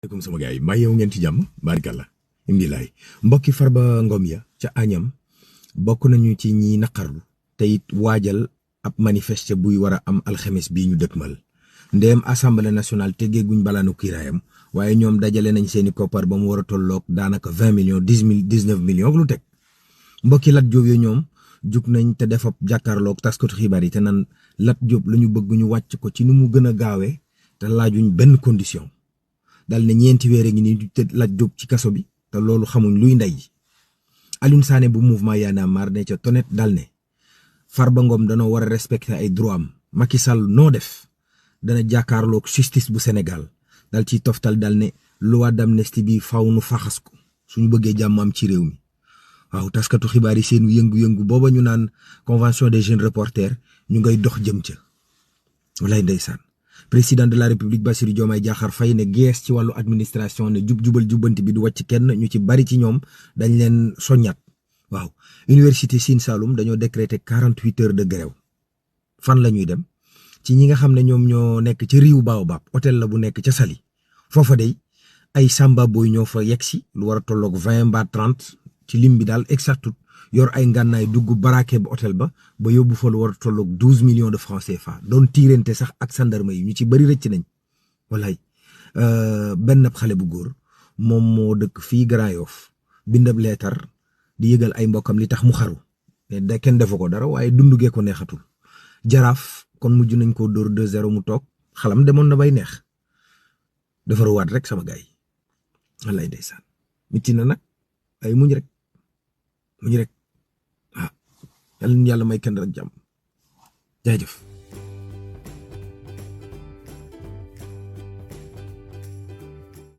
comme sama gars yi mbaa yow ngeen ci jàmm barikàlla imbilaay mbokki Farba Ngom ya ca Agnam bokk nañu ci ñi naqarlu te it waajal ab manifeste buy war a am alxemes bii ñu dëkkmal ndéem assemblée nationale teggeeguñ balaanu kiiraayam waaye ñoom dajale nañ seeni koppar ba mu war a tolloog daanaka 20 millions 19 millions lu teg mbokki Lat Diop yo ñoom jug nañ te def ab jàkkaarloog taskatu xibaar yi te nan Lat Diop la ñu bëgg ñu wàcc ko ci ni mu gën a gaawee te laajuñ benn condition dal ne ñeenti weer ngi ni te Lat Diop ci kaso bi te loolu xamuñ luy ndey Alioune Sané bu mouvement Y'en a marre ne ca tonet dal ne Farba Ngom danoo war a respecter ay droit am Macky Sall noo def dana jàkkaarloog justice bu Sénégal dal ciy toftal dal ne loi d'amnistie bi faw nu faxas ko suñu bëggee jàmm am ci réew mi waaw taskatu xibaar yi seen yëngu-yëngu booba ñu naan convention des jeunes reporters ñu ngay dox jëm ca walay ndeysaan président de la république Bassirou Diomaye Diakhar Faye ne gees ci wàllu administration ne jubal jubbanti bi du wàcc kenn ñu ci bari ci ñoom dañ leen soññaat waaw université Sine Saloum dañoo décréter 48 heures de grève fan la ñuy dem ci ñi nga xam ne ñoom ñoo nekk ci riiw Baobab hôtel la bu nekk ca Saly foofa day ay samba boy ñoo fa yegsi lu war a tolloog 20 mbaa 30 ci lim bi daal exactut yor ay ngànnaay dugg baraake ba hôtel ba yóbbu fa lu war a tolloog 12 millions de francs CFA doon tiirante sax ak sandarma yi ñu ci bari rëcc nañ wallaay benn xale bu góor moom moo dëkk fii Grand Yoff bindab leetar di yëgal ay mbokkam li tax mu xaru da kenn defu ko dara waaye dundugee ko neexatul jaraaf kon mujj nañ ko dóor 2-0 mu toog xalam demoon na bay neex defaruwaat rek sama gaay yi wallaay ndeysaan mitti na nag ay muñ rek yàlla may kenn rek jàmm jaajëf